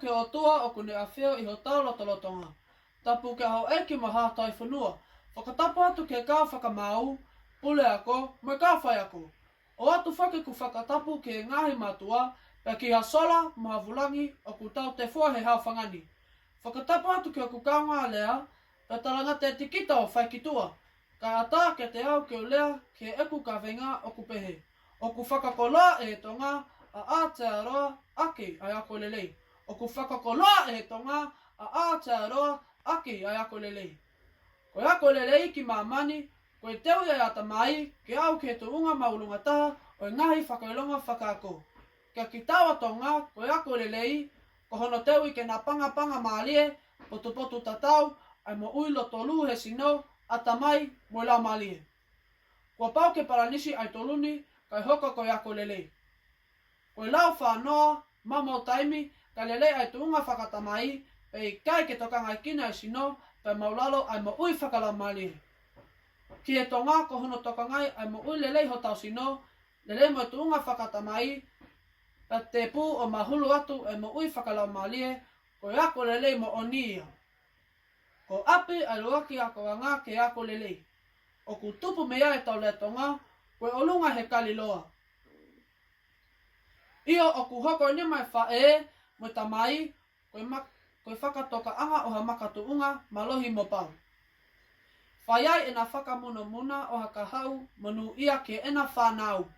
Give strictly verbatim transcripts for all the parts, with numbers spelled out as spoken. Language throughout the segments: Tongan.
ki he ʻOtua ʻoku ne ʻafio ʻi hotau lotolotonga. Tapu ki he houʻeiki mo e haʻa tauhi fonua. Fakatapu atu ki he kau fakamaau, puleako, mo e kau faiako. ʻOatu foki ʻeku fakatapu ki he ngaahi mātuʻa, pea ki ha sola mo ha vūlangi ʻoku tau tefua he haʻofanga ni. Fakatapu atu ki hoku kaungā lea, pea talangata e tikita ʻo fai ki tuʻa. Kae ʻatā kiate au ke u lea ki heʻeku kaveinga ʻoku pehē: ʻOku fakakoloa ʻe he Tonga ʻa Aotearoa ʻaki ʻa e ako lelei. ʻOku fakakoloa ʻe he Tonga ʻa Aotearoa ʻaki ʻa e ako lelei. Ko e ako lelei ki māmani, ko e teuʻi ʻa e ʻatamai ke aʻu ki he tuʻunga māʻolunga taha ʻo e ngaahi fakaʻilonga fakaako. Kia kitaua Tonga, ko e ako lelei, ko hono teuʻi ke napangapangamālie, potupotutatau ʻa e moʻui lōtolu he sino, ʻatamai mo e laumālie. Kuo pau ke palanisi ʻa e tolu ni, kae hoko ko e ako lelei. Ko e lau fānoa, maumau taimi, kae lelei ʻa e tuʻunga fakaʻatamai, pea ʻikai ke tokangaʻi kinautolu e sino, pea māʻulalo ʻa e moʻui fakalaumālie. Ki he Tonga, ko hono tokangaʻi ʻa e moʻui lelei hotau sino, lelei mo e tuʻunga fakaʻatamai, pea tēpū ʻo mahulu atu e moʻui fakalaumālie, ko e ako lelei moʻoni ia. Ko ʻapi ʻa e ʻuluaki akoʻanga ki he ako lelei. ʻOku tupu mei ai ʻetau lea Tonga, ko e ʻolunga he kaliloa. ʻIo, ʻoku hoko e nima e faʻē mo e tamai, ko e mak-, ko e fakatokaʻanga ʻo ha makatuʻunga mālohi mo pau. Fai ai ʻena fakamunomuna ʻo ha kahaʻu monūʻia ki heʻena fānau.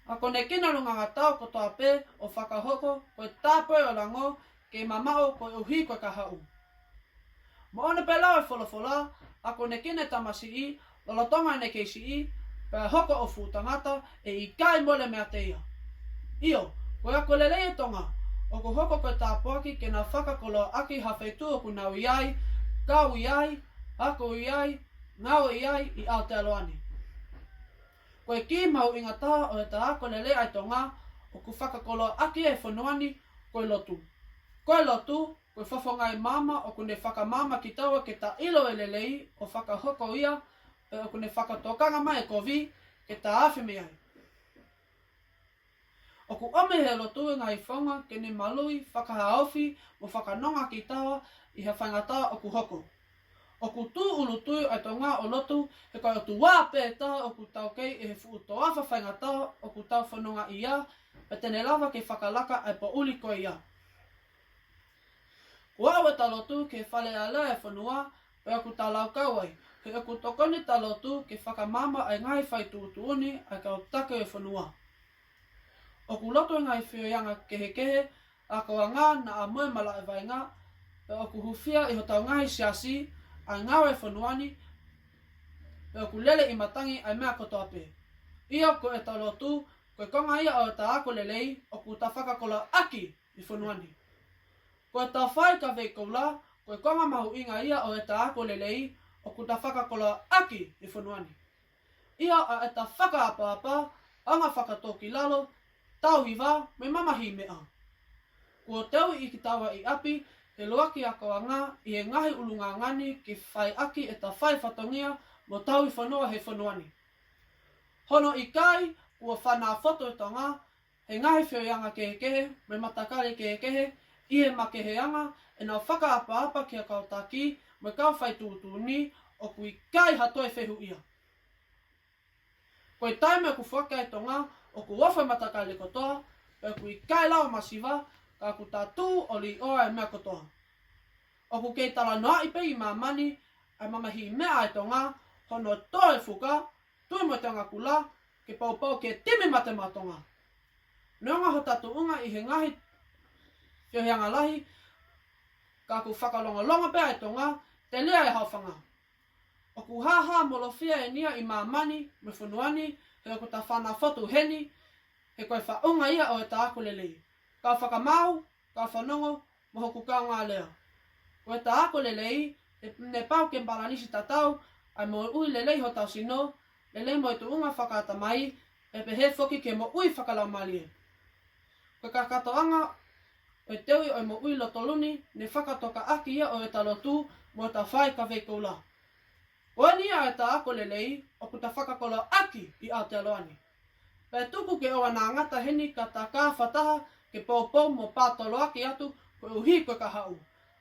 Akonekina e ʻulungaanga tau kotoa pē ʻo fakahoko ko e tāpue ʻo e lango ke mamaʻo koeʻuhi ko e kahaʻu. Moʻoni pē lau e folofola, akonekina e tamasiʻi lolotonga ʻene kei siʻi, pea hoko ʻo fuʻu tangata, ʻe ʻikai mole meiate ia. ʻIo, ko e ako lelei ʻa e Tonga, ʻoku hoko ko e tāpuaki ke nau fakakoloa ʻaki ha feituʻu ʻoku nau ʻi ai, kau ʻi ai, ako ʻi ai, ngāue ʻi ai ʻi Aotearoa ni. Ko e kī mahuʻinga taha ʻo ʻeta ako lelei ʻa e Tonga, ʻoku fakakoloa ʻaki e fonua ni, ko e lotu. Ko e lotu, ko e fofonga ʻo e maama ʻoku ne fakamaama kitaua ke ta ʻilo e lelei ʻo fakahoko ia, pea ʻoku ne fakatokanga mai e kovi ke ta afe mei ai. ʻOku ʻomi ʻe he lotu e ngaahi founga ke ne maluʻi, fakahaofi, mo fakanonga kitaua ʻi ha faingataʻa ʻoku hoko. ʻOku tūʻulutui ʻa e Tonga ʻo lotu, he ko e ʻOtua pē taha ʻoku taukei ʻi he fuʻu toafa faingataʻa ʻoku tau fononga ʻi ai, pea te ne lava ke fakalaka ʻa e poʻuli ko ia. Kuo aʻu ʻeta lotu ki he Fale Alea ʻo e fonua, pea ʻoku ta laukau ai, he ʻoku tokoni ʻeta lotu ke fakamaama ʻa e ngaahi faituʻutuʻuni ʻa e kau taki ʻo e fonua. ʻOku lotu e ngaahi feohiʻanga kehekehe, akoʻanga, naʻa mo e malaʻe vaʻinga, pea ʻoku hūfia ʻi hotau ngaahi siasi ʻa e ngāue ʻo e fonua ni, pea ʻoku lele ʻi matangi ʻa e meʻa kotoa pē. ʻIo, ko ʻeta lotu, ko e konga ia ʻo ʻeta ako lelei, ʻoku ta fakakoloa ʻaki ʻi fonua ni. Ko ʻeta fai kavei koula, ko e konga mahuʻinga ia ʻo ʻeta ako lelei, ʻoku ta fakakoloa ʻaki ʻi fonua ni. ʻIo, ʻa ʻeta fakaʻapaʻapa, anga fakatōkilalo, tau hiva, mo e mamahi meʻa. Kuo teuʻi kitaua ʻi ʻapi ʻe he ʻuluaki akoʻanga ʻi he ngaahi ʻulungaanga ni ke fai ʻaki ʻeta fai fatongia mo tauhi fonua he fonua ni. Hono ʻikai, kuo fānā fotu e Tonga he ngaahi feohiʻanga kehekehe mo e matakali kehekehe ʻi he makeheʻanga ʻenau fakaʻapaʻapa ki he kau taki mo e kau faituʻutuʻuni, ʻoku ʻikai ha toe fehuʻia. Ko e taimi ʻoku foaki ai e Tonga, ʻoku ofo e matakali kotoa, pea ʻoku ʻikai lava masiva, ka ʻoku ta tuʻu ʻo līʻoa e meʻa kotoa. ʻOku kei talanoaʻi pē ʻi māmani ʻa e mamahi meʻa ʻa e Tonga, hono toe fuka, tui mo e teunga kula, ke poupou ki he timi Mate Maʻa Tonga. Neongo hota tuʻunga ʻi he ngaahi feohiʻanga lahi, ka ʻoku fakalongolongo pē ʻa e Tonga, telia e haʻofanga. ʻOku hāhāmolofia eni ia ʻi māmani mo e fonua ni, he ʻoku ta fānā fotu heni, he ko e faʻunga ia ʻo ʻeta ako lelei. Kau fakamaau, kau fanongo, mo hoku kaungā lea. Ko ʻeta ako lelei, ʻe, ne pau ke palanisi tatau ʻa e moʻui lelei hotau sino, lelei mo e tuʻunga fakaʻatamai, pea pehē foki ki he moʻui fakalaumālie. Ko e kakatoʻanga ʻo e teuʻi ʻo e moʻui lōtolu ni, ne fakatoka ʻaki ia ʻo ʻeta lotu mo ʻeta fai kavei koula. Ko eni ia ʻeta ako lelei ʻoku ta fakakoloa ʻaki ʻi Aotearoa ni. Pea tuku ke ʻoua naʻa ngata heni ka ta ka fakataha ke poupou mo pātoloaki atu koeʻuhi ko e kahaʻu.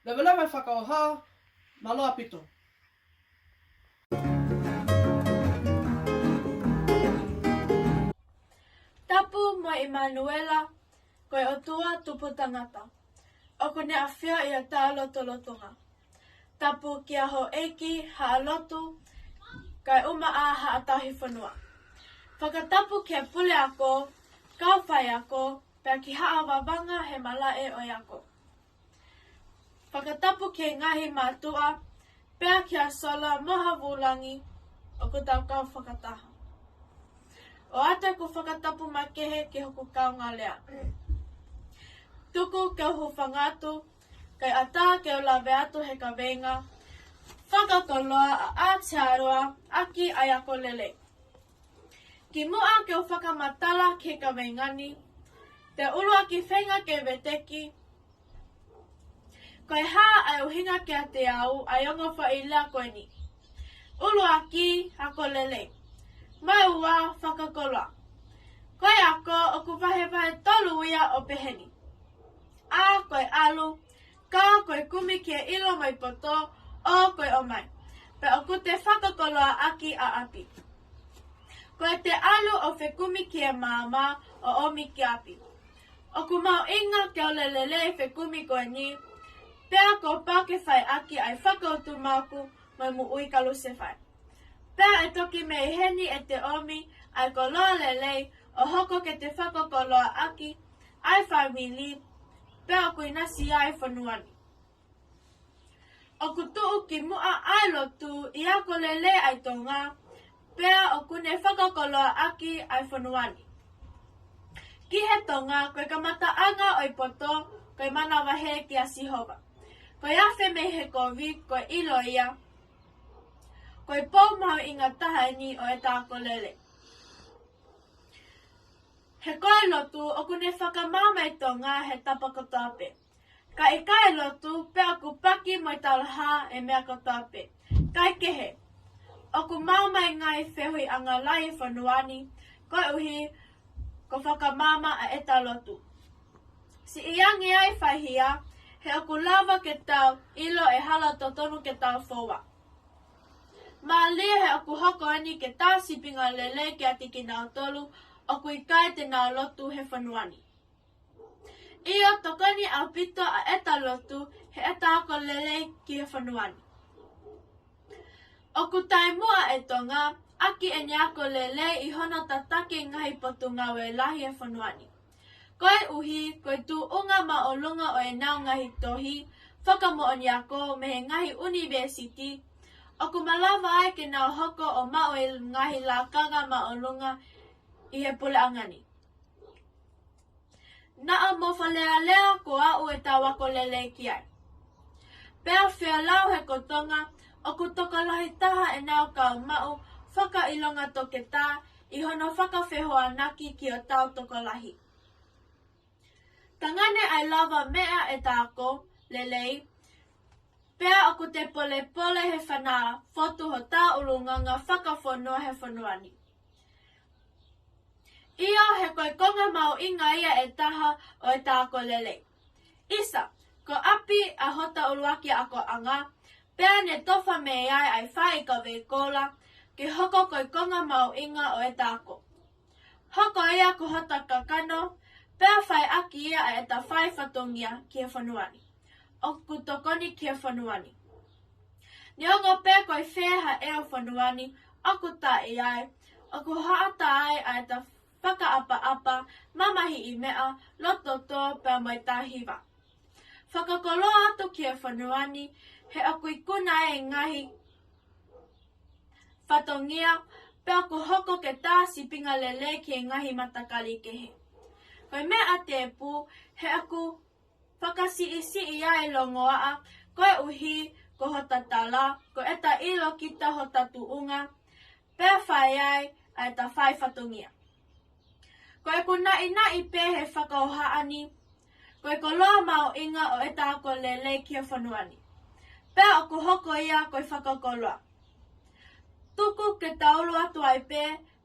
Leveleva e fakaʻoha, mālō ʻaupito. Tapu mo ʻImanuela, ko e ʻOtua tupu tangata. ʻOku ne ʻafio ʻi hotau lotolotonga. Tapu kia Houʻeiki, Haʻa Lotu, kae ʻumaʻā Haʻa Tauhi Fonua. Fakatapu ki he puleako, kau faiako, pea ki Haʻa Vavanga he malaʻe ʻo e ako. Fakatapu ki he ngaahi mātuʻa, pea kia Sola mo Havulangi, ʻoku tau kau fakataha. ʻOatu ʻeku fakatapu makehe ki hoku kaungālea. Tuku ke u hūfanga atu, kae ʻatā ke u lave atu he kaveinga fakakoloa ʻa Aotearoa ʻaki ʻa e ako lelei. Kimuʻa ke u fakamatala ki he kaveinga ni, te u ʻuluaki feinga ke veteki ko e hā ʻa e ʻuhinga kiate au ʻa e ongo foʻi lea ko eni. ʻUluaki, ako lelei. Mo e ua, fakakoloa. Ko e ako ʻoku vahevahe tolu ia ʻo pehē ni. A, ko e ʻalu, ka, ko e kumi ki he ʻilo mo e poto, ʻo, ko e ʻomai. Pea ʻoku te fakakoloa ʻaki ʻa ʻapi. Ko ʻete ʻalu ʻo fekumi ki he maama ʻo ʻomi ki ʻapi. ʻOku mahuʻinga ke ʻoua lelei e fekumi ko eni, pea kuo pau ke fai ʻaki ʻa e fakautumaku mo e moʻui kalusefai. Pea ʻe toki mei heni ʻete ʻomi ʻa e koloa lelei ʻo hoko ke te fakakoloa ʻaki ʻa e fāmili, pea ʻoku ʻinasi ai e fonua ni. ʻOku tuʻu kimuʻa ʻa e lotu ʻi he ako lelei ʻa e Tonga, pea ʻoku ne fakakoloa ʻaki ʻa e fonua ni. Ki he Tonga, ko e kamataʻanga ʻo e poto, ko e manavahē kia Sihova. Ko e afe mei he kovi, ko e ʻilo ia. Ko e pou mahuʻinga taha eni ʻo ʻeta ako lelei. He ko e lotu, ʻoku ne fakamaama e Tonga he tapa kotoa pē. Ka ʻikai lotu, pea ʻoku paki mo e talahā e meʻa kotoa pē. Kae kehe, ʻoku maama e ngaahi feohiʻanga lahi e fonua ni, koeʻuhi ko e fakamaama ʻa ʻeta lotu. Siʻi ange ai faihia, he ʻoku lava ke tau ʻilo e hala totonu ke tau foua. Mālie he ʻoku hoko eni ke tā sīpinga lelei kiate kinautolu ʻoku ʻikai te nau lotu he fonua ni. ʻIo, tokoni ʻaupito ʻa ʻeta lotu he ʻeta ako lelei ki he fonua ni. ʻOku taʻemuʻa e Tonga ʻaki ʻene ako lelei ʻi hono tataki e ngaahi potungāue lahi e fonua ni. Koeʻuhi, ko e tuʻunga māʻolunga ʻo ʻenau ngaahi tohi fakamoʻoni ako mei he ngaahi ʻunivēsiti, ʻoku malava ai ke nau hoko ʻo maʻu e ngaahi lakanga māʻolunga ʻi he puleʻanga ni. Naʻa mo Falealea ko au e tau ako lelei ki ai. Pea feolau he ko Tonga, ʻoku tokolahi taha ʻenau kau maʻu fakaʻilonga toketā ʻi hono fakafehoanaki ki hotau tokolahi. Tangane ʻa e lavameʻa ʻeta ako lelei, pea ʻoku te polepole he fana fotu hotau ʻulungaanga fakafonua he fonua ni. ʻIo, he ko e konga mahuʻinga ia ʻe taha ʻo ʻeta ako lelei. ʻIsa, ko ʻapi ʻa hota ʻuluaki akoʻanga, pea ne tofa mei ai ʻa e fai kavei koula, ke hoko ko e konga mahuʻinga ʻo ʻeta ako. Hoko ia ko hota kakano, pea fai ʻaki ia ʻa ʻeta fai fatongia ki he fonua ni. ʻOku tokoni ki he fonua ni. Neongo pē ko e fē ha ʻeo fonua ni ʻoku ta ʻi ai, ʻoku hoʻata ai ʻa ʻeta fakaʻapaʻapa, mamahiʻi meʻa, loto tō pea mo e tā hiva. Fakakoloa atu ki he fonua ni, he ʻoku ikuna ai e ngaahi fatongia, pea ʻoku hoko ke tā sīpinga lelei ki he ngaahi matakali kehe. Ko e meʻa tēpū, he ʻoku fakasiʻisiʻi ai e longoaʻa, koeʻuhi ko hota tala, ko ʻeta ʻilo kita hota tuʻunga, pea fai ai ʻa ʻeta fai fatongia. Ko ʻeku naʻinaʻi pē he fakahohaʻa ni, ko e koloa mahuʻinga ʻo ʻeta ako lelei ki he fonua ni. Pea ʻoku hoko ia ko e fakakoloa. Tuku ke ta ʻulu atu ai pē,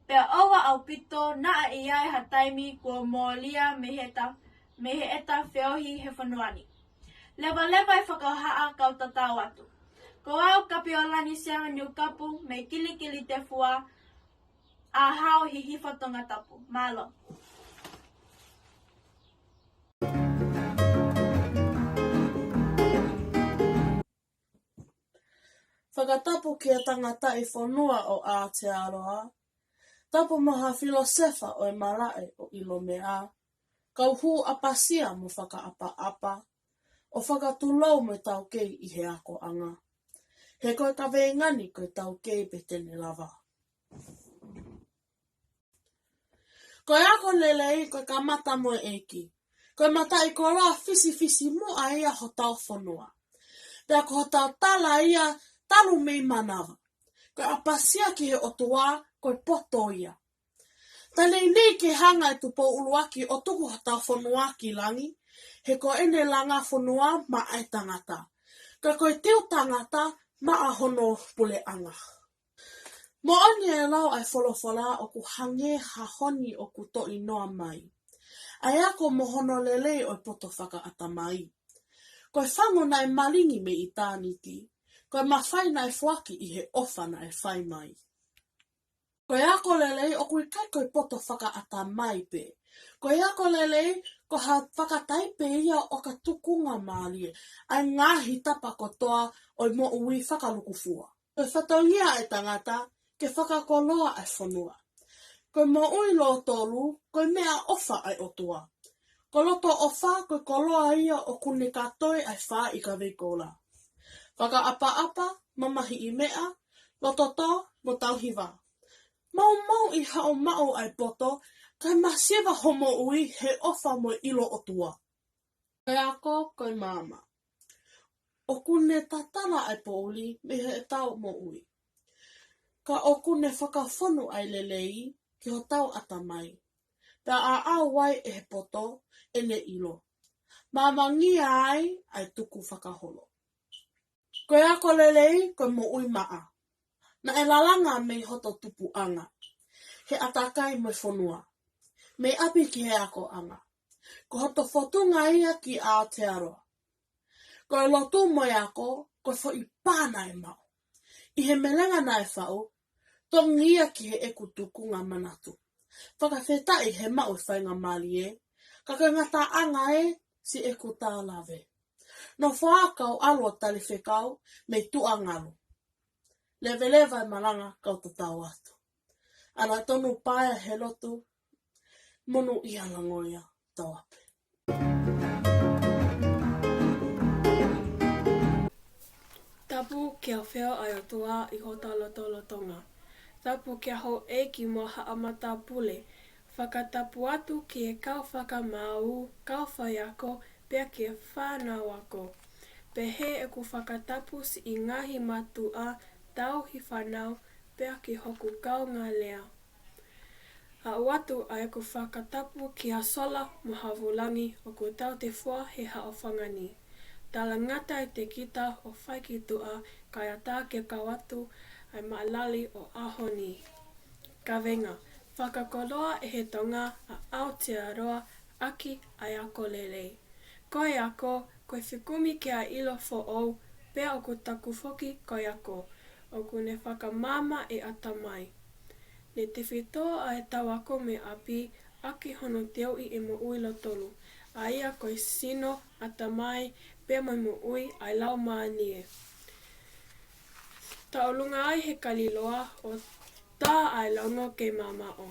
Pea ʻoua ʻaupito naʻa ʻi ai ha taimi kuo mōlia mei heʻeta, mei heʻeta feohi he fonua ni. Levaleva e fakahohaʻa kau tatau atu. Ko au Kapiolani Siama Niukapu mei Kilikilitefua, ʻa Hao Hihifo Tongatapu. Mālō. Fakatapu ki he tangataʻi fonua ʻo Aotearoa. Tapu mo ha filōsefa ʻo e malaʻe ʻo ʻilomeʻa. Kau hū ʻapasia mo fakaʻapaʻapa, ʻo fakatulou mo taukei ʻi he akoʻanga. He ko e kaveinga ni ko e taukei pē te ne lava. Ko e ako lelei ko e kamata mo e ʻEiki. Ko e mataʻikoloa fisifisimuʻa ia hotau fonua. Pea ko hotau tala ia talu mei manava. Ko e ʻapasia ki he ʻOtua ko e poto ia. Taimi ni ke hanga e Tupou ʻUluaki ʻo tuku hotau fonua ki langi, he ko ʻene langa fonua maʻa e tangata. Ka ko e tiu tangata maʻa hono puleʻanga. Moʻoni e lau ʻa e folofola ʻoku hangē ha honi ʻoku toʻi noa mai. ʻA e ako mo hono lelei ʻo e poto fakaʻatamai. Ko e fangu naʻe malingi mei ʻitāniti, ko e mafai naʻe foaki ʻi he ʻofa naʻe fai mai. Ko e ako lelei ʻoku ʻikai ko e poto fakaʻatamai pē. Ko e ako lelei ko ha fakataipe ia ʻo ka tukunga mālie ʻa e ngaahi tapa kotoa ʻo e moʻui fakalukufua. Ko e fatongia ʻa e tangata ke fakakoloa ʻa e fonua. Ko e moʻui lōtolu ko e meʻaʻofa ʻa e ʻOtua. Ko loto ʻofa ko e koloa ia ʻoku ne kātoi ʻa e fā ʻi ka veikola. Fakaʻapaʻapa, mamahiʻi meʻa, loto tō mo tauhi vā. Maumauʻi haʻo maʻu ʻa e poto, kae masiva hoʻo moʻui he ʻofa mo e ʻilo ʻOtua. Ko e ako ko e maama. ʻOku ne tatala ʻa e poʻuli mei heʻetau moʻui. Ka ʻoku ne fakafonu ʻa e lelei ki hotau ʻatamai. Pea ʻaʻau ai ʻe he poto ʻene ʻilo. Maamangia ai ʻa e tukufakaholo. Ko e ako lelei ko e moʻui maʻa. Naʻe lalanga mei hoto tupuʻanga. He ʻātakai mo e fonua. Mei ʻapi ki he akoʻanga. Ko hoto fotunga ia ki Aotearoa. Ko e lotu mo e ako, ko e foʻi pā naʻe maʻu. ʻI he melenga naʻe faʻu, tongi ia ki heʻeku tukunga manatu. Fakafetaʻi he maʻu e faingamālie, ka ko e ngataʻanga ē siʻeku tālave. Nofo ā kau ʻalu ʻo tali fekau mei tuʻa ngalu. Leveleva e malanga kau tatau atu. Angatonu paea he lotu, monūʻia langoia tauape. Tapu kia Feo ʻa e ʻOtua ʻi hota lotolotonga. Tapu kia houʻeiki mo haʻa matāpule. Fakatapu atu ki he kau fakamaau, kau faiako, pea ki he fānau ako. Pehē ʻeku fakatapu siʻi ngaahi mātuʻa, tauhi fānau, pea ki hoku kaungā lea. Aʻu atu ʻa ʻeku fakatapu kia Sola mo Havulangi ʻoku tautefua he haʻofanga ni. Talangata ʻiate kita ʻo fai ki tuʻa kae ʻatā ke kau atu ʻa e maʻalali ʻo e ʻaho ni. Kaveinga, fakakoloa ʻe he Tonga ʻa Aotearoa ʻaki ʻa e ako lelei. Ko e ako, ko e fekumi ki ha ʻilo foʻou, pea ʻoku taku foki ko e ako ʻoku ne fakamaama e ʻatamai. Ne tefito ʻa ʻetau ako mei ʻapi ʻaki hono teuʻi e moʻui lōtolu, ʻa ia ko e sino, ʻatamai, pea mo e moʻui ʻa e laumālie. Tauʻolunga ai he kaliloa ʻo tā ʻa e longo ke mamaʻo.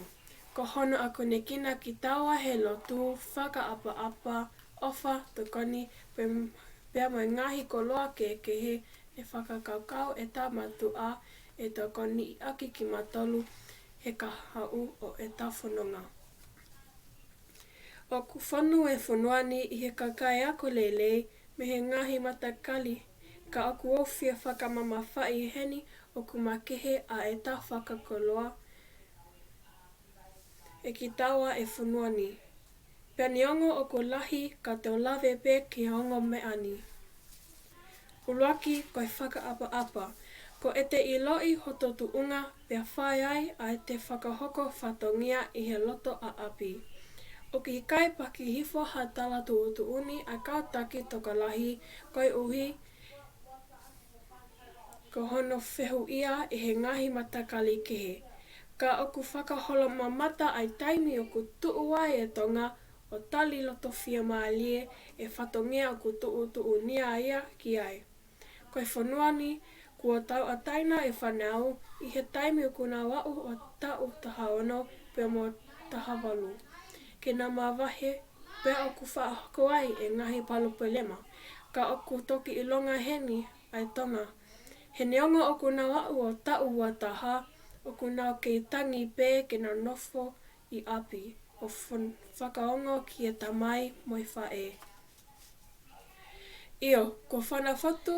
Ko hono akonekina kitaua he lotu, fakaʻapaʻapa, ʻofa, tokoni, pe-, pea mo e ngaahi koloa kehekehe ʻe fakakaukau ʻeta mātuʻa ʻe tokoniʻi ʻaki kimautolu he kahaʻu ʻo ʻeta fononga. ʻOku fonu e fonua ni ʻi he kakai ako lelei mei he ngaahi matakali, ka ʻoku ou fie fakamamafaʻi heni ʻoku makehe ʻa ʻeta fakakoloa ʻe kitaua e fonua ni. Pea neongo ʻoku lahi ka te u lave pē ki he ongo meʻa ni. ʻUluaki ko e fakaʻapaʻapa. Ko ʻete ʻiloʻi hoto tuʻunga pea fai ai ʻa ʻete fakahoko fatongia ʻi he loto ʻa ʻapi. ʻOku ʻikai paki hifo ha tala tuʻutuʻuni ʻa e kau taki tokolahi koeʻuhi ko hono fehuʻia ʻe he ngaahi matakali kehe. Ka ʻoku fakaholomamata ʻa e taimi ʻoku tuʻu ai e Tonga ʻo tali loto fiemālie e fatongia ʻoku tuʻutuʻunia ia ki ai. Ko e fonua ni kuo tauʻatāina e fānau ʻi he taimi ʻoku nau aʻu ʻo taʻu taha ono pea mo taha valu ke nau mavahe, pea ʻoku faʻa hoko ai e ngaahi palopalema. Ka ʻoku toki ʻilonga heni ʻa e Tonga. He neongo ʻoku nau aʻu ʻo taʻu ua taha, ʻoku nau kei tangi pē ke nau nofo ʻi ʻapi ʻo fon-, fakaongo ki he tamai mo e faʻē. ʻIo, kuo fanafotu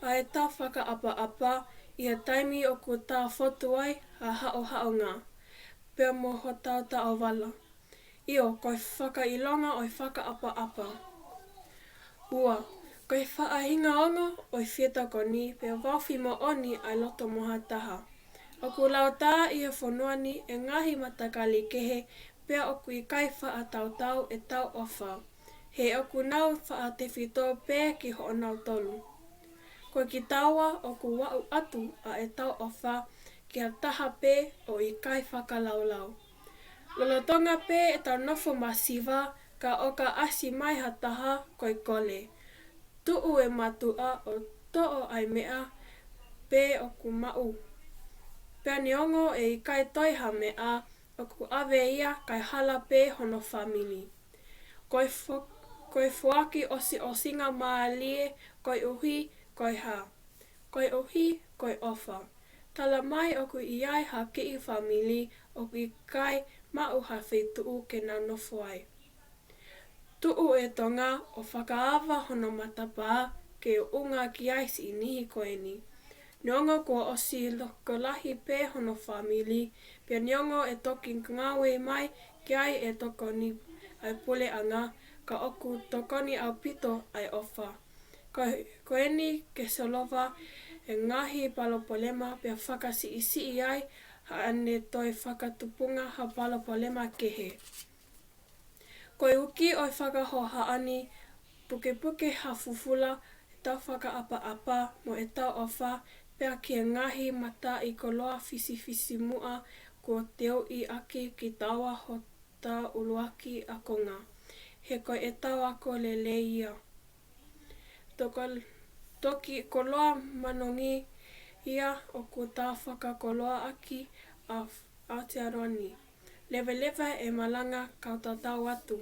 ʻa ʻeta fakaʻapaʻapa ʻi he taimi ʻoku ta fotu ai ha haʻohaʻonga pea mo hotau taʻovala. ʻIo, ko e fakaʻilonga ʻo e fakaʻapaʻapa. Ua, ko e faʻahinga ongo ʻo e fie tokoni pea vāofi moʻoni ʻa e loto mo ha taha. ʻOku lautā ʻi he fonua ni e ngaahi matakali kehe pea ʻoku ʻikai faʻa tautau ʻetau ʻofa. He ʻoku nau faʻa tefito pē ki hoʻonautolu. Ko kitaua ʻoku aʻu atu ʻa ʻetau ʻofa ki ha taha pē ʻo ʻikai fakalaulau. Lolotonga pē ʻetau nofo masiva ka ʻoka ʻasi mai ha taha ko e kole. Tuʻu e mātuʻa ʻo toʻo ʻa e meʻa pē ʻoku maʻu. Pea neongo ʻe ʻikai toe ha meʻa, ʻoku ʻave ia kae hala pē hono fāmili. Ko e fo-, ko e foaki ʻosiʻosinga mālie koeʻuhi ko e hā? Koeʻuhi ko e ʻofa. Tala mai ʻoku ʻi ai ha kiʻi fāmili ʻoku ʻikai maʻu ha feituʻu ke nau nofo ai. Tuʻu e Tonga ʻo fakaava hono matapā ke ʻunga ki ai siʻi niʻihi ko eni. Neongo kuo ʻosi tokolahi pē hono fāmili, pea neongo ʻe toki ngāue mai ki ai e tokoni ʻa e puleʻanga, ka ʻoku tokoni ʻaupito ʻa e ʻofa. Ko, ko eni ke solova e ngaahi palopalema pea fakasiʻisiʻi ai haʻane toe fakatupunga ha palopalema kehe. Ko e uki ʻo e fakahohaʻa ni, pukepuke ha fufula ʻetau fakaʻapaʻapa mo ʻetau ʻofa pea ki he ngaahi mataʻikoloa fisifisimuʻa kuo teuʻi ʻaki kitaua hotau ʻuluaki ākonga. He ko ʻetau ako lelei ia. Toko-, toki koloa manongi ia ʻoku ta fakakoloa ʻaki ʻa Aotearoa ni. Leveleva e malanga kau tatau atu.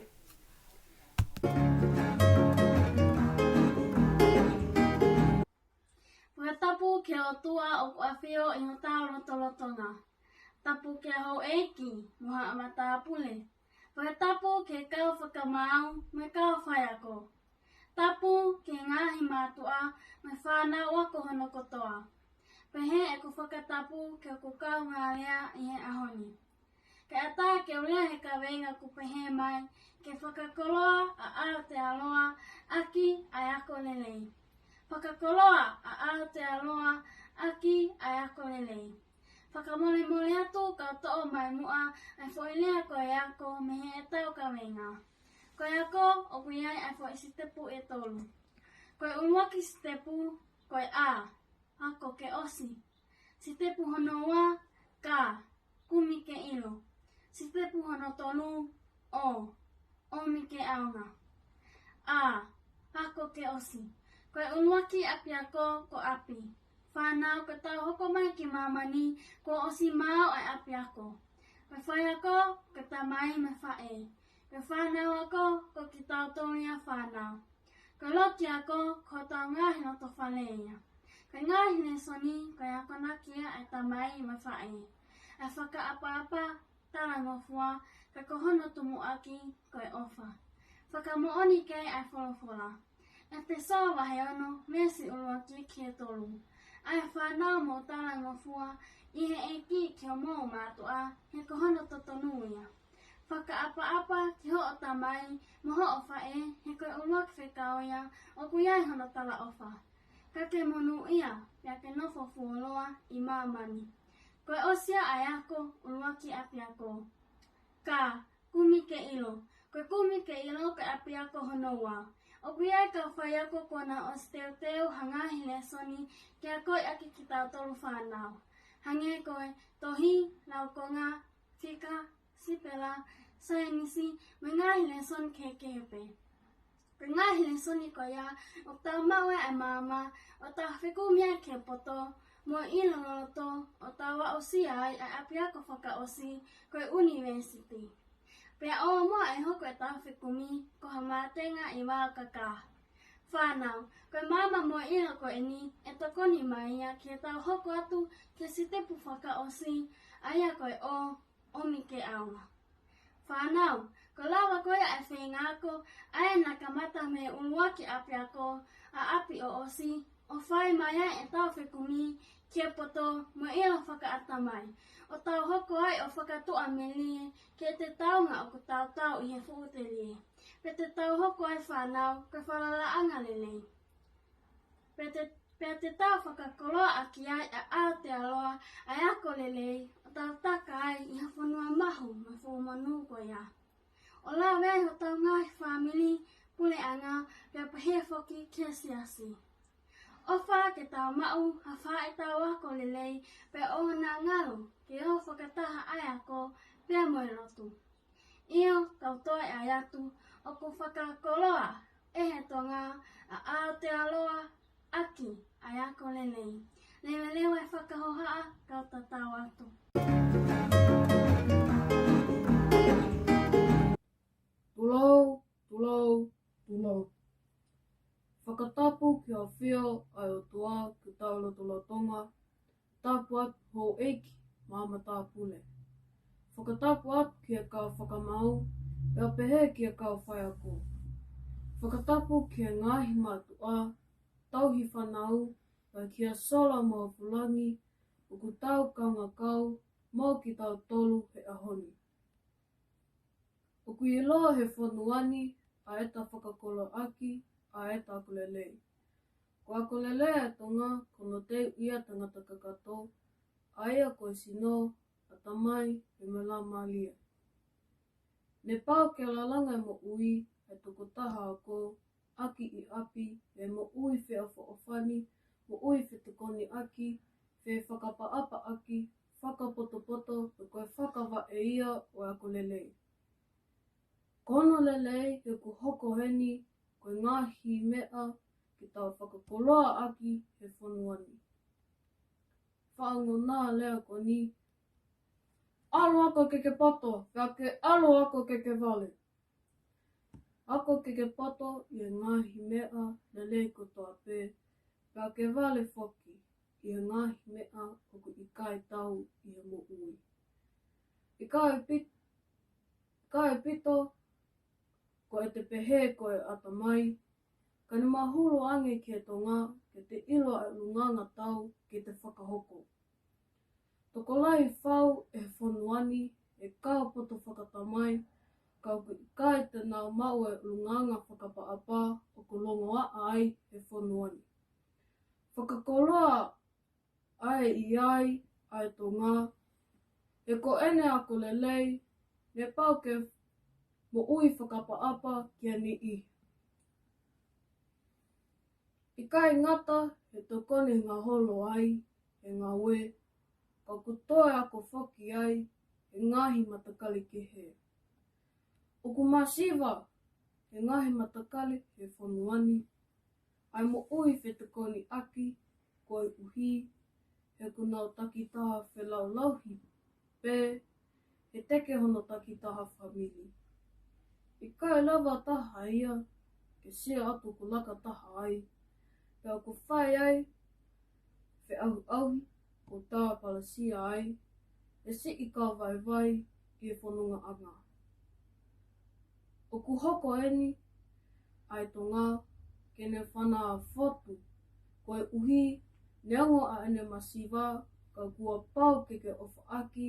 Fakatapu ki he ʻOtua ʻoku ʻafio ʻi hotau lotolotonga. Tapu ki he houʻeiki mo haʻa matāpule. Fakatapu ki he kau fakamaau mo e kau faiako. Tapu ki he ngaahi mātuʻa mo e fānau ako hono kotoa. Pehē ʻeku fakatapu ki hoku kaungā lea ʻi he ʻaho ni. Kae ʻatā ke u lea he kaveinga ʻoku pehē mai: Ke fakakoloa ʻa Aotearoa ʻaki ʻa e ako lelei. Fakakoloa ʻa Aotearoa ʻaki ʻa e ako lelei. Fakamolemole atu kau toʻo mai muʻa ʻa e foʻi lea ko e ako mei heʻetau kaveinga. Ko e ako ʻoku ʻi ai ʻa e foʻi sitepu ʻe tolu. Ko e ʻuluaki sitepu ko e A, ako ke ʻosi. Sitepu hono ua, K, kumi ke ʻilo. Sitepu hono tolu, O, ʻomi ke ʻaonga. A, ako ke ʻosi. Ko e ʻuluaki ʻapiako ko ʻapi. Fānau, ko ʻetau hoko mai ki māmani kuo ʻosi maau ʻa e ʻapiako. Ko e faiako, ko e tamai mo e faʻē. Ko e fānau ako, ko kitautolu ia fānau. Ko e loki ako, ko hotau ngaahi loto fale ia. Ko e ngaahi lēsoni, ko e akonaki ia ʻa e tamai mo e faʻē. ʻA e fakaʻapaʻapa, talangofua, ka ko hono tumuʻaki ko e ʻofa. Fakamoʻoni ki ai ʻa e folofola. ʻEfesō vahe ono, veesi ʻuluaki ki he tolu. ʻA e fānau, mou talangofua ʻi he ʻEiki ki homou mātuʻa, he ko hono totonu ia. Fakaʻapaʻapa ki hoʻo tamai mo hoʻo faʻē, he ko e ʻuluaki fekau ia ʻoku ʻi ai hono talaʻofa. Ka ke monūʻia, pea ke nofo fuoloa ʻi māmani. Ko e ʻosi ia ʻa e ako ʻuluaki ʻapiako. Ka, kumi ke ʻilo. Ko e kumi ke ʻilo ko e ʻapiako hono ua. ʻOku ʻi ai e kau faiako kuo nau ʻosi teuteu ha ngaahi lēsoni ke akoʻi ʻaki kitautolu fānau. Hangē ko e tohi, laukonga, fika, sipela, saienisi, mo e ngaahi lēsoni kehekehe pē. Ko e ngaahi lēsoni ko ia, ʻoku tau maʻu ai e maama, ʻo tau fekumi ai ki he poto, mo e ʻilo loloto, ʻo tau aʻusia ai ʻa e ʻapiako fakaʻosi, ko e ʻunivēsiti. Pea ʻoua muʻa ʻe hoko ʻetau fekumi ko ha mātenga ʻi vao kakā. Fānau, ko e maama mo e ʻilo ko eni, ʻe tokoni mai ia ke tau hoko atu ki he sitepu fakaʻosi, ʻa ia ko e ʻo, ʻomi ke ʻaonga. Fānau, ko e lava ko ia e feinga ako, ʻa ia naʻe kamata mei he ʻuluaki ʻapiako, ʻa ʻapi ʻo ʻosi, ʻo fai mai ai ʻetau fekumi ki he poto mo e ʻilo fakaʻatamai, ʻo tau hoko ai ʻo fakatuʻamelie ki heʻetau ngaahi ʻoku tau tau ʻi he fuʻu telie. Pea te tau hoko ai fānau, ko e falalaʻanga lelei. Pea te, pea te tau fakakoloa ʻaki ai ʻa e Aotearoa, ʻa e ako lelei, ʻo tau taka ai ʻi ha fonua mahu mo e fuʻu monū ko ia. ʻO lave ai hotau ngaahi fāmili, puleʻanga, pea pehē foki ki he siasi. ʻOfa ke tau maʻu ha faʻahitaʻu ako lelei, pea ʻoua naʻa ngalo ke ō fakataha ʻa e ako pea mo e lotu. ʻIo, kau toe ʻai atu, ʻoku fakakoloa ʻe he Tonga ʻa Aotearoa ʻaki ʻa e ako lelei. Leveleva e fakahohaʻa, kau tatau atu. Tulou, tulou, tulou. Fakatapu ki he ʻafio ʻa e ʻOtua ki hotau lotolotonga, tapu atu houʻeiki, maama tāpule. Fakatapu atu ki he kau fakamaau, pea pehē ki he kau faiako. Fakatapu ki he ngaahi mātuʻa, tauhi fānau, pea ki he sola mo e fulangi, ʻoku tau kaungā kau mo kitautolu he ʻaho ni. ʻOku ʻiloa he fonua ni ʻa ʻeta fakakoloa ʻaki ʻa ʻeta ako lelei. Ko e ako lelei ʻa e Tonga, ko hono teuʻi ʻa e tangata kakato, ʻa ia ko e sino, ʻatamai, pea mo e laumālie. Ne pau ke lalanga e moʻui ʻa e tokotaha ako, ʻaki ʻi ʻapi, ʻi he moʻui feʻofoʻofani, moʻui fetokoniʻaki, fefakaʻapaʻapaʻaki, fakapotopoto, pe ko e fakavaʻe ia ʻo e ako lelei. Ko hono lelei he ʻoku hoko heni ko e ngaahi meʻa ke tau fakakoloa ʻaki he fonua ni. Faʻa ongo ʻa e lea ko eni: ʻAlu ako ke ke poto, pea ke ʻalu ako ke ke vale. Ako ke ke poto ʻi he ngaahi meʻa lelei kotoa pē, pea ke vale foki ʻi he ngaahi meʻa ʻoku ʻikai tau ʻi he moʻui. ʻIkai pi-, ʻikai pito ko ʻete pehē ko e ʻatamai, ka ne mahulu ange ki he Tonga ke te ʻilo ʻa e ʻulungaanga tau ke te fakahoko. Tokolahi fau ʻe he fonua ni e kau poto fakatamai, ka ʻoku ʻikai te nau maʻu e ʻulungaanga fakaʻapaʻapa ʻoku longoaʻa ai he fonua ni. Fakakoloa ʻa e ʻi ai ʻa e Tonga, he ko ʻene ako lelei, ne pau ke moʻui fakaʻapaʻapa ki he niʻihi. ʻIkai ngata he tokoni ngaholo ai he ngāue, ka ʻoku toe ako foki ai he ngaahi matakali kehe. ʻOku masiva he ngaahi matakali he fonua ni ʻa e moʻui fetokoniʻaki, koeʻuhi he ʻoku nau takitaha felaulauhi pē he teke hono takitaha fāmili. ʻIkai lava taha ia ke sio atu ʻoku laka taha ai, pea ʻoku fai ai feʻauʻauhi ʻo tāpalasia ai e siʻi kau vaivai ki he fonongaʻanga. ʻOku hoko eni ʻa e Tonga ke ne fana fotu, koeʻuhi neongo ʻa ʻene masiva, ka kuo pau ke ke ʻofaʻaki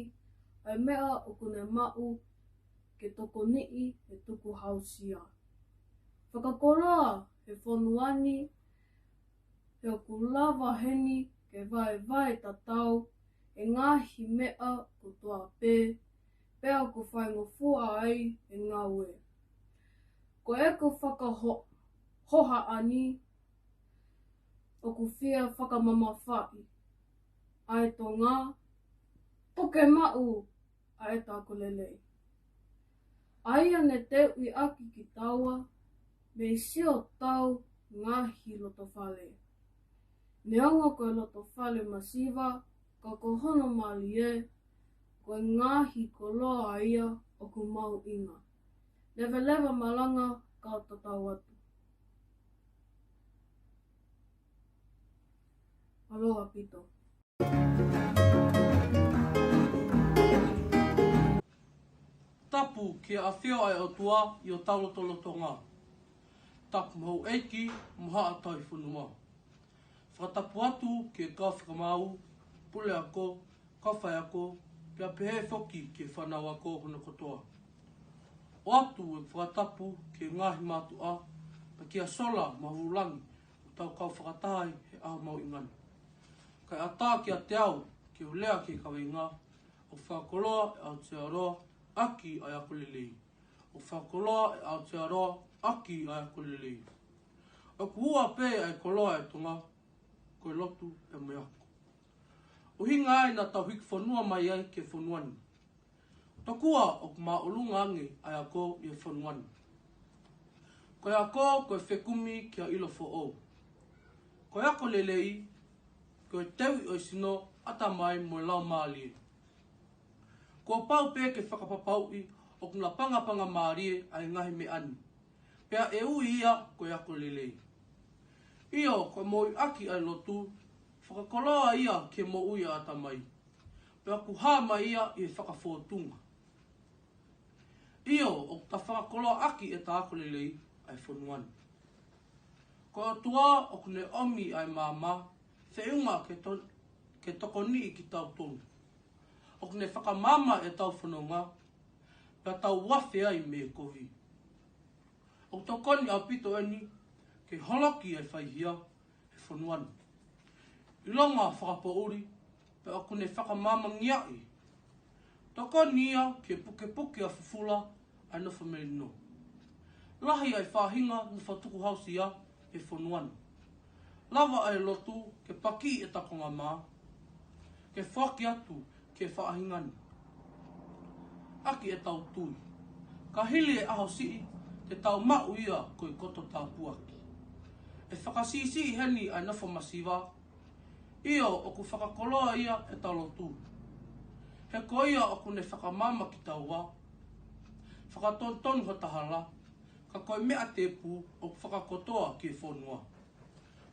ʻa e meʻa ʻoku ne maʻu ke tokoniʻi he tukuhausia. Fakakoloa he fonua ni Pea ʻoku lava heni ke vaevae tatau e ngaahi meʻa kotoa pē, pea ʻoku faingofua ai e ngāue. Ko ʻeku fakahohaʻa ni, ʻoku fie fakamamafaʻi ʻa e Tonga, puke maʻu ʻa e Ta Ako Lelei. ʻA ia ne teuʻi ʻaki kitaua mei siʻotau ngaahi lotofale. Neongo ko e lotofale masiva, ka ko hono mālie, ko e ngaahi koloa ia ʻoku mahuʻinga. Leveleva malanga kau tatau atu. Mālō ʻaupito. Tapu ki he ʻafio ʻa e ʻOtua ʻi hotau lotolotonga. Tapu mo houʻeiki mo haʻa tauhi fonua. Fakatapu atu ki he kau fakamaau, puleako, kau faiako, pea pehē foki ki he fānau ako hono kotoa. ʻOatu e fakatapu ki he ngaahi mātuʻa, pea kia Sola Mahulangi, ʻoku tau kau fakataha he ʻaho mahuʻinga ni. Kae ʻatā kiate au ke u lea ki he kaveinga, ʻOku fakakoloa ʻe Aotearoa ʻaki ʻa e ako lelei. ʻOku fakakoloa ʻe Aotearoa ʻaki ʻa e ako lelei. ʻOku ua pē ʻa e koloa ʻa e Tonga, ko e lotu pea mo e ako. ʻUhinga ia naʻa tau hiki fonua mai ai ki he fonua ni. Tokua ʻoku māʻolunga ange ʻa e ako ʻi he fonua ni. Ko e ako ko e fekumi ki ha ʻilo foʻou. Ko e ako lelei, ko e teuʻi ʻo e sino, ʻatamai mo e laumālie. Kuo pau pē ke fakapapauʻi ʻoku lapangapanga mālie ʻa e ngaahi meʻa ni, pea ʻe ui ia ko e ako lelei. ʻIo, ko e moʻui ʻaki ʻa e lotu, fakakoloa ia ki he moʻui ʻa e ʻatamai. Pea ʻoku hā mai ia ʻi he fakafōtunga. ʻIo, ʻoku ta fakakoloa ʻaki ʻeta ako lelei ʻa e fonua ni. Ko e ʻOtua ʻoku ne ʻomi ʻa e maama, feʻunga ke to-, ke tokoniʻi kitautolu. ʻOku ne fakamaama ʻetau fononga, pea tau afe ai mei he kovi. ʻOku tokoni ʻaupito eni ke holoki ʻa e faihia he fonua ni. ʻIlonga fakapoʻuli, pea ʻoku ne fakamaamangia ai. Tokoni ia ke pukepuke ʻa fufula ʻa e nofo melino. Lahi ʻa e faʻahinga nofo tukuhausia he fonua ni. Lava ʻa e lotu ke pakiʻi ʻeta konga mā, ke foaki atu ki he faʻahinga ni ʻaki ʻetau tui. Ka hili e ʻaho siʻi, te tau maʻu ia ko e koto tāpuaki. ʻE fakasiʻisiʻi heni ʻa e nofo masiva, ʻio, ʻoku fakakoloa ia ʻeta lotu. He ko ia ʻoku ne fakamaama kitaua, fakatonutonu hota hala, ka ko e meʻa tēpū ʻoku fakakotoa ki he fonua.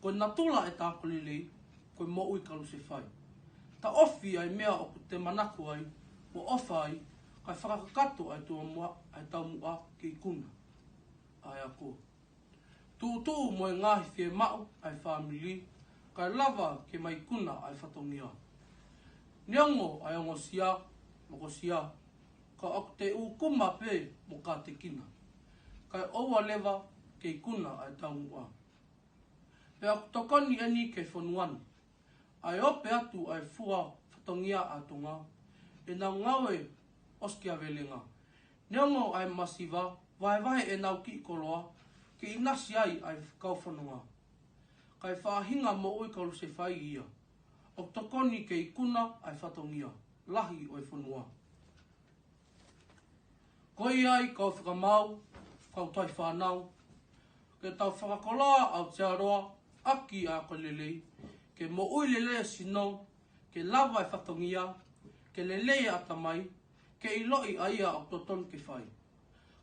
Ko e natula ʻeta ako lelei, ko e moʻui kalusefai. Taʻofi ʻa e meʻa ʻoku te manako ai, mo ʻofa ai, kae fakakakato ʻa e taumuʻa, ʻa e taumuʻa ke ikuna ʻa e ako. Tuʻutuʻu mo e ngaahi fiemaʻu ʻa e fāmili, kae lava ke maikuna ʻa e fatongia. Neongo ʻa e ongosia, mokosia, ka ʻoku te ʻūkuma pē mo kātekina. Kae ʻoua leva ke ikuna ʻa e taumuʻa. Pea ʻoku tokoni eni ki he fonua ni. ʻA e ope atu ʻa e fua fatongia ʻa Tonga, ʻenau ngāue ʻosikiavelenga. Neongo ʻa e masiva, vahevahe ʻenau kiʻi koloa, ke ʻinasi ai ʻa e kau fononga. Kae faʻahinga moʻui kalusefai ia. ʻOku tokoni ke ikuna ʻa e fatongia lahi ʻo e fonua. Ko ia ai kau fakamaau, kau tauhi fānau, ke tau fakakoloa Aotearoa ʻaki ʻa e ako lelei, ke moʻui lelei e sino, ke lava e fatongia, ke lelei e ʻatamai, ke ʻiloʻi ʻa ia ʻoku totonu ke fai.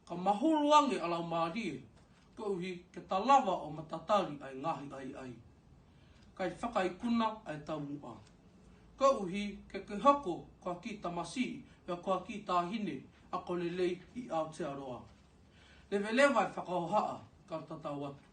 Ka mahulu ange ʻa e laumālie, koeʻuhi ke ta lava ʻo matatali ʻa e ngaahi ʻaiʻai. Kae fakaikuna ʻa e taumuʻa. Koeʻuhi ke ke hoko ko ha kiʻi tamasiʻi, pe ko ha kiʻi taʻahine ako lelei ʻi Aotearoa. Leveleva e fakahohaʻa, kau tatau atu.